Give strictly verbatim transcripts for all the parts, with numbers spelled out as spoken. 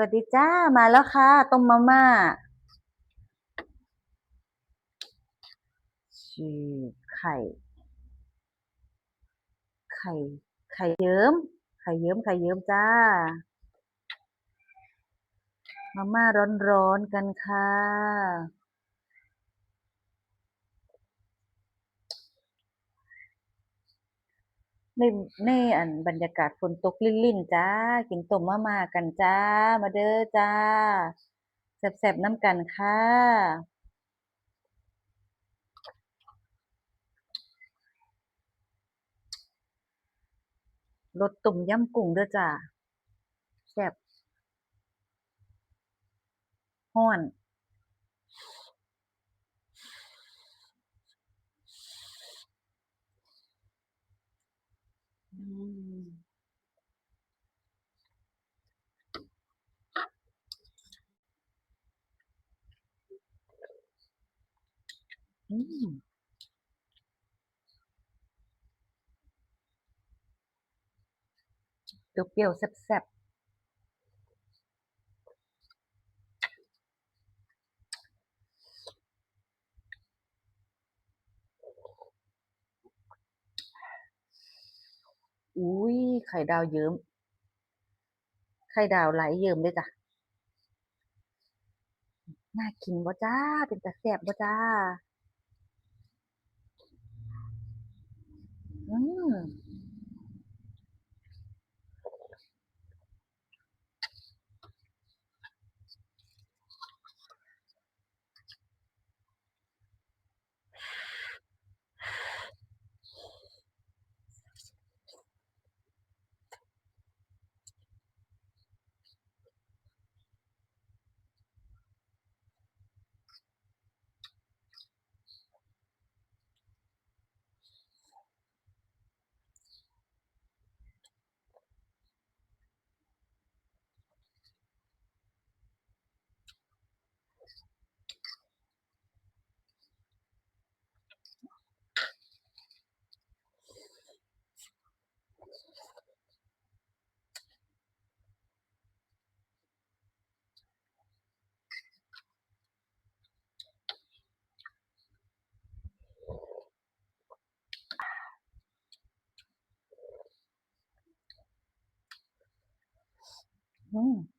วัสดีจ้า มาแล้วค่ะ ต้มมาม่า ชีไข่ ไข่ ไข่เยิ้ม ไข่เยิ้ม ไข่เยิ้มจ้า มาม่าร้อนๆกันค่ะ ใน ในอันบรรยากาศฝนตกลิ่นๆจ้า กินต้มมาม่ากันจ้า มาเด้อจ้า แซ่บๆนำกันค่ะ รสต้มยำกุ้งเด้อจ้า แซ่บ ฮ้อน อืม อืม เปรี้ยวๆ แซ่บๆ อุ้ย ไข่ดาวเยิ้ม ไข่ดาวไหลเยิ้มเลยจ้ะ น่ากินบ่จ้า เป็นตาแซ่บบ่จ้า อืม อืม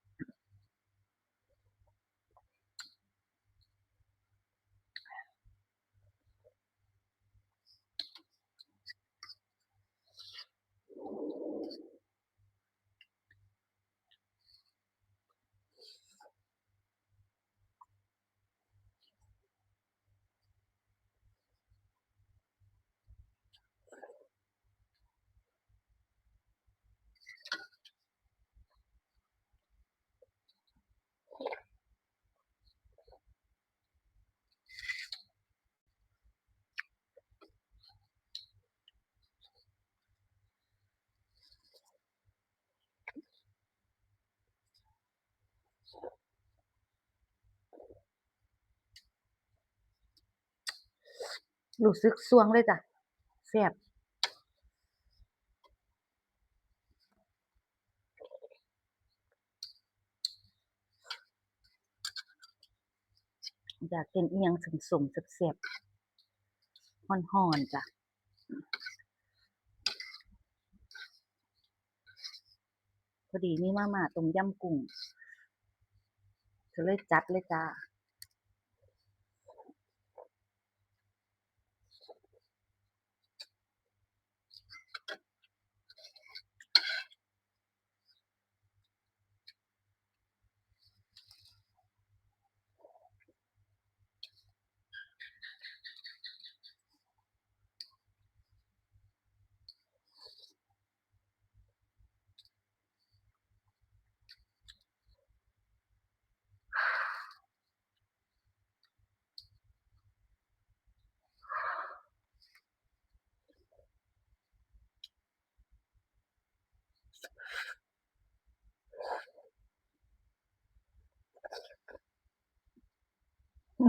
รู้สึกส่วงเลยจ้ะ แซ่บ อยากกินอิหยังสมๆ แซ่บๆ ฮ้อนๆ จ้ะ พอดีมีมาม่าต้มยำกุ้ง ก็เลยจัดเลยจ้า อื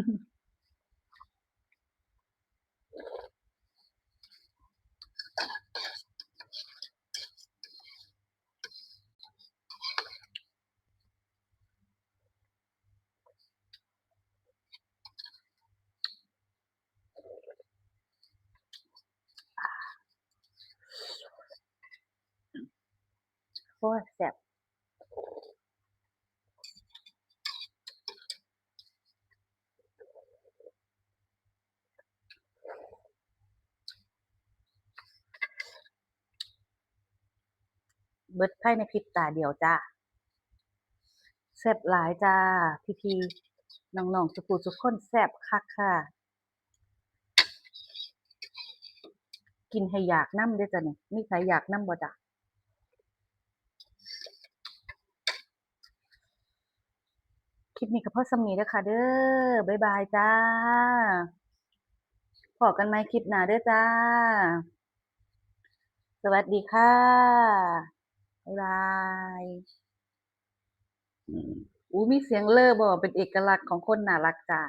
บิดภายในพริบตาเดียวจ้า แซ่บหลายจ้า พี่ๆ น้องๆ สุผู้สุคน แซ่บคักค่ะ กินให้อยากนำเด้อจ้ะนี่ มีใครอยากนำบ่จ้ะ คลิปนี้ก็พอส่ำนี้เด้อค่ะเด้อ บ๊ายบายจ้า พ้อกันใหม่คลิปหน้าเด้อจ้า สวัสดีค่ะ บ๊ายบาย อืม อู้ มีเสียงเลอบ่ เป็นเอกลักษณ์ของคนน่ารักจ้า